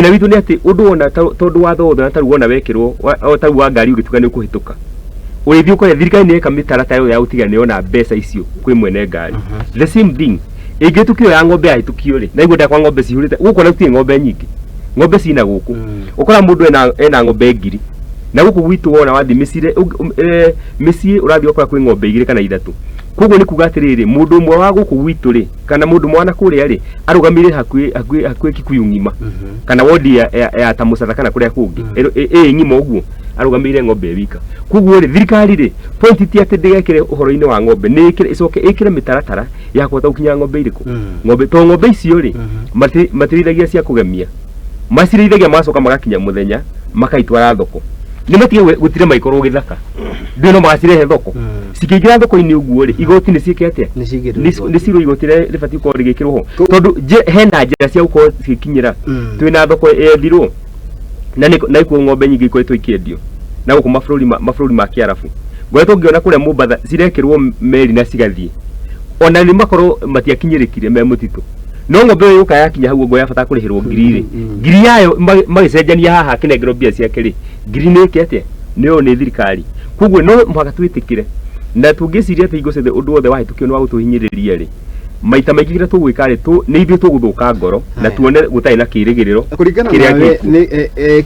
Thĩna witũ nĩ atĩ ũndũ wona tondũ watho wothe na tarĩu wona wekĩrwo o tarĩu wa ngari ũgĩtuga nĩ ũkũhĩtũka, ũrĩthiĩ ũkore thirikari nĩ yeka mĩtaratara ĩyo ya gũtiga nĩ yona mbeca icio kwĩ mwene ngari. The same thing ĩngĩhĩtũkio ya ng'ombe yahĩtũkio rĩ, na igua ndakwa ng'ombe cihũrĩte gũkũ, na gũtirĩ ng'ombe nyingĩ, ng'ombe cina gũkũ. Ũkora mũndũ ena ng'ombe 1000 na gũkũ gwitũ wona wathiĩ mĩciĩ mĩciĩ ũrathiĩ ũgakora kwĩ ng'ombe igĩrĩ kana ithatũ. Koguo nĩ kuga atĩrĩrĩ, mũndũ ũmwe wa gũkũ gwitũ rĩ, kana mũndũ ũmwe wa na kũrĩa rĩ, arũgamĩrĩire hakuhĩ Kikuyu ng'ima kana wodi ya ta Mũcatha kana kũrĩa kũngĩ ĩ ng'ima ũguo arũgamĩrĩire ng'ombe ĩ wika. Koguo rĩ, thirikari rĩ, point ti atĩ ndĩgekĩre ũhoro-inĩ wa ng'ombe, nĩ ĩkĩre, ĩcoke ĩkĩre mĩtaratara ya kũhota gũkinya ng'ombe irĩkũ. Ng'ombe to ng'ombe icio rĩ, matirĩithagia cia kũgemia, macirĩithagia magacoka magakinya mũthenya makaitwara thoko. Nĩ matige gũtire maikorwo gĩthaka ndĩ no magacirehe thoko. Cikĩingĩra thoko-inĩ ũguo rĩ, igoti nĩ ciĩke atĩa? Nĩ cigĩrwo Nĩ igoti. Nĩ cirwo igoti rĩrĩa rĩbatiĩ gũkorwo rĩgĩkĩrwo ho, tondũ hena njĩra cia gũkorwo cigĩkinyĩra. Twĩna thoko yethirwo na na ikuo ng'ombe nyingĩ ikoretwo ikĩendio na gũkũ mabũrũri ma kĩarabu. Ngoretwo ngĩona kũrĩa Mombatha cirekĩrwo meri na cigathiĩ, ona nĩ makorwo matiakinyĩrĩkire me mũtitũ, no ng'ombe ĩyo yũka yakinya hau ũguo yabatara kũrĩhĩrwo 1000 rĩ, 1000 yayo magĩcenjania haha akĩnengerwo mbia ciake rĩ, 1000 nĩ ĩke atĩa? Nĩyo nĩ thirikari. Koguo no mũhaka twĩtĩkĩre na tũngĩciria atĩ hingo ciothe ũndũ wothe wahĩtũkio nĩ wa gũtũhinyĩrĩria rĩ, maita maingĩ kĩrĩa tũgwĩka rĩ, nĩ ithuĩ tũgũthũka ngoro na Haya. tuone gũtarĩ na kĩrĩgĩrĩro Kũringana kĩrĩa nawe gĩkuo. nĩ